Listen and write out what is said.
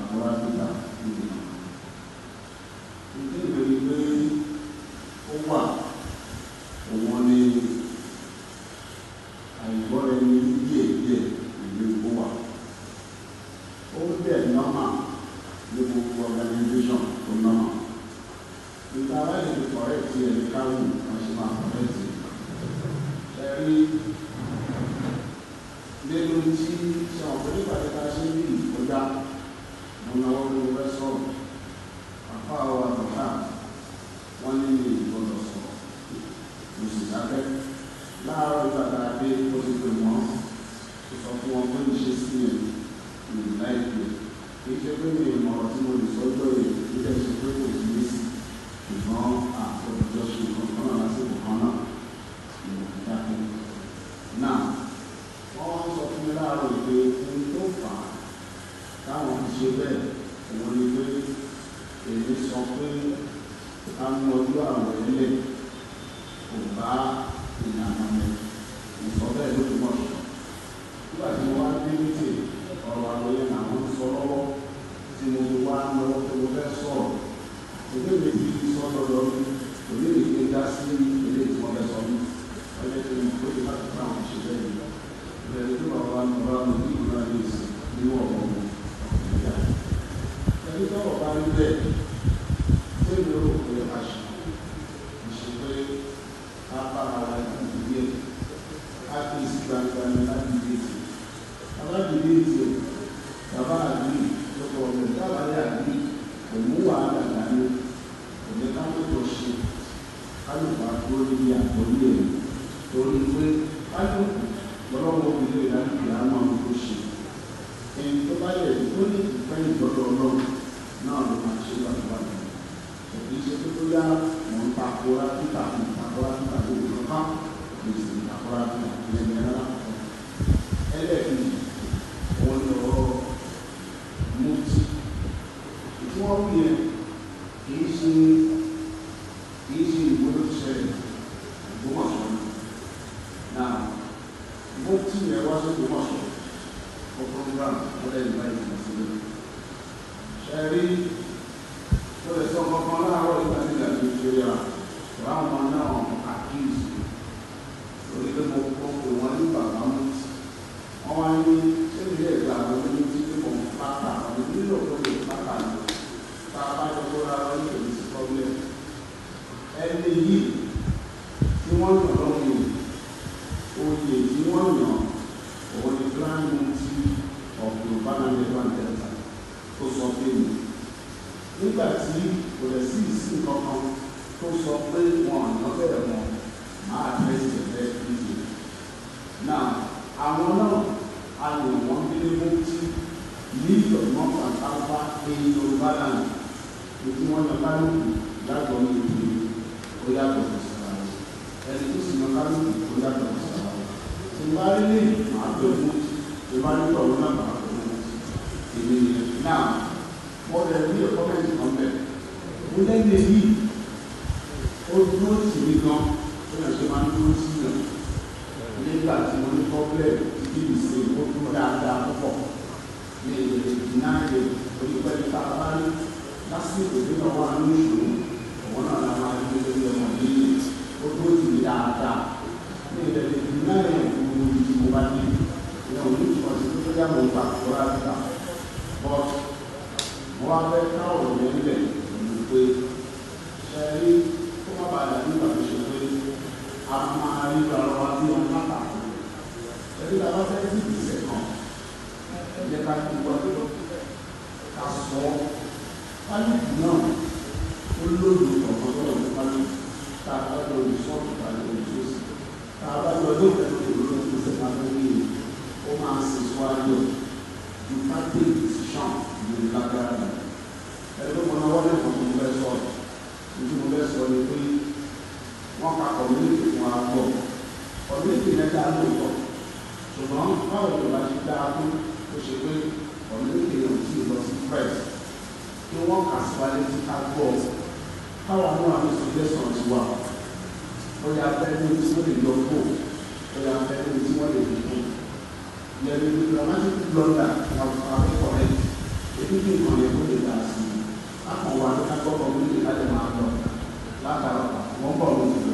takora níta níbi kan. Ìdí ìbéèrè pé ó wà òun ni àìgbọ́ra ẹni díẹ̀ díẹ̀ ìlú ìkó wà. Ó dẹ̀ nọ́mà ní gbogbo organization tó nọ́mà. Ìta aláìlè fi correct ẹ̀ ní káwù wọ́n ṣe máa correct ẹ̀. Ẹ rí nínú tí sọ̀rọ̀ pé nípa tí a ṣe ní ìkọjá mo náwó pé mo fẹ́ sọ̀rọ̀ àfa àwọn àbọ̀tá wọ́n ní mi ìgbọ́dọ̀ sọ̀rọ̀ mo sì dákẹ́ láàárọ̀ ìgbà tá a dé ó ti pè wọ́n ó sọ fún wọn pé ìṣe sí ẹ̀ mi láìpẹ́ kì í ṣe pé mi ìmọ̀ ọ̀rọ̀ tí mo lè sọ́jọ́ yìí kì í dẹ̀ ṣe pé kò sí lésì ṣùgbọ́n àkọ́jọ́ ṣe nǹkan kan náà lásìkò kan náà ìmọ̀ ìdákẹ́ náà wọ́n sọ fún mi láàárọ̀ ìpè ohun tó fà á táwọn fi ṣe bẹ́ẹ̀ òun ni pé èmi sọ pé ká mú ọjọ́ àwẹ̀ lẹ̀ kò bá ìlànà mi mo sọ bẹ́ẹ̀ ló fi mọ̀ ṣọ́ nígbà tí mo wá dé mítì ọ̀rọ̀ àwẹ̀ yẹn làwọn ń sọ lọ́wọ́ tí mo fi wá lọ́wọ́ pé mo fẹ́ sọ̀rọ̀ ìgbé mi ti sọ lọ́dọ̀ mi kò ní lè gbé dá sí ilé tí wọ́n fẹ́ sọ mí ọjọ́ tí mo kó lè má ti bá àwọn ṣe bẹ́ẹ̀ yìí bẹ̀rẹ̀ tó bàbá mi bá mi ní ìlú ayé ìsìn nínú ọ̀rọ̀ wọn ìyá ẹni tọ́rọ̀ bá rí bẹ́ẹ̀ tí èmi rò pé a ṣe ìṣe pé ká bára wa ní ìdílé ká kí sí gbangba ní láti ilé ìsìn bàbá ìdílé ìsìn bàbá àdúrì lọ́pọ̀ ọ̀gbẹ̀ dábàá yà àdúrì kò mú wàhálà dání kò ní ká tó jọ ṣe ká lè wá dúró níbi àgbọ̀lé ẹ̀ torí pé ká lè lọ́wọ́ ilé ìdájọ́ àmọ́ tó ṣe ẹni tó bá yẹ tó ní ìfẹ́ ìgbọ́dọ̀ ọlọ́run náà ló máa ṣe gbàgbà lọ òbí ṣe tó tó yá mọ̀ ń takora títà ń takora títà tó lọ ká kì í sì ń takora títà lẹ́nu ẹ̀rọ lápapọ̀ ẹlẹ́ẹ̀kejì òun ni ọ̀rọ̀ mutí tí wọ́n wí yẹn kì í ṣe ìwé ló ṣẹlẹ̀ Ògbómọ̀ṣọ́ náà mo tí yẹn wá sí Ògbómọ̀ṣọ́ ó program ó lẹ́yìn báyìí kò sí lórí ṣe rí ó lè sọ kankan láàárọ̀ ìgbà tí ìgbà tó ṣe yà ọ̀rọ̀ àwọn náà accuse lórí pé mo kọ́ pé wọ́n ní bàbá mú tí wọ́n wá ní ṣé ilé ìgbà àwọn onímọ̀ tí kò ń pátá àwọn nílò tó lè pátá ní tá a bá jọ kó rárá ní kò ní sí problem ẹni yìí tí wọ́n yàn lọ́wọ́ yìí oyè tí wọ́n yàn òun ni grand mufti of Yorùbá land and Delta tó sọ pé mi nígbà tí kò lè sí ìsìn kankan tó sọ pé wọn àná bẹ̀rẹ̀ wọn máa àdírẹ́sì ẹ̀fẹ́ ìdíje náà àwọn náà a yàn wọ́n bí ní mufti league of north and south in Yorùbá land ètí wọ́n yan kálukú lágbọ̀n ní ìdílé ó yàtọ̀ sí ara wọn ẹni tó sì yan kálukú ó yàtọ̀ sí ara wọn tí n bá rí lè máa tó mú tí n bá rí tọ̀wọ́ náà máa tó mú èmi nìyẹn náà wọ́n lè rí ẹ̀kọ́mẹ́ntì kan bẹ̀ mo lẹ́nu èyí ó dúró tì mí gan ó yàn ṣe máa ń dúró sí yàn nígbà tí mo ní problem tí kì í ṣe ó dúró dáadáa púpọ̀ ní èdè náà lè onípẹ́lú tá a bá rí lásìkò tí wọ́n wà ní ìṣòro òun náà la máa ń gbé lórí ọmọ yìí ó dúró tì mí dáadáa ní ìdẹ̀lẹ̀ náà yẹn gbogbo ibi mo bá dé ìyẹn ò ní ìtumọ̀ sí tó yá mo gbà kó rárá but mo wá fẹ́ ká ọ̀rọ̀ yẹn lẹ̀ pẹ̀lú pé ṣe rí kó má bàa dàbí ìgbà tó ṣe pé a máa rí ara wa bí wọn má bà kú ṣe rí ta bá fẹ́ sí ìgbésẹ̀ kan ẹ jẹ́ ká kú wa ká sọ ọ́ pálíkì náà ó lóògùn kọ̀ọ̀kan tó lọ́wọ́ pálíkì tá a bá lọ olùsọ́ọ̀tù tàbí olùsọ́ọ̀sì tá a bá lọ ọdún ìfẹ́ tó lọ́wọ́ ìgbésẹ̀ máa ń rí i ó máa ń ṣe síwájú you can't take decision lórí lágbára rẹ̀ ẹni tó mọ náwó lẹ́kọ̀ọ́ tó mo fẹ́ sọ ní mo fẹ́ sọ ni pé wọ́n ka community fún wa gbọ́ community yẹn dá lóòótọ́ ṣùgbọ́n báwo ni ìbá ṣe dáa tó ó ṣe pé community yẹn ò tí ì lọ sí press kí wọ́n kà sí wa létí ká gbọ́ káwa náà ní suggestion ti wà bóyá fẹ́ ní tí wọ́n lè yọ kó bóyá fẹ́ ní tí wọ́n lè fi kó. There will be dramatic blunder of our correct. pé kí nǹkan yẹn kó lè dà sí i. Akàn wà ní ká gbọ́ community ká lè máa lọ látara wọ́n bọ̀ lóṣù.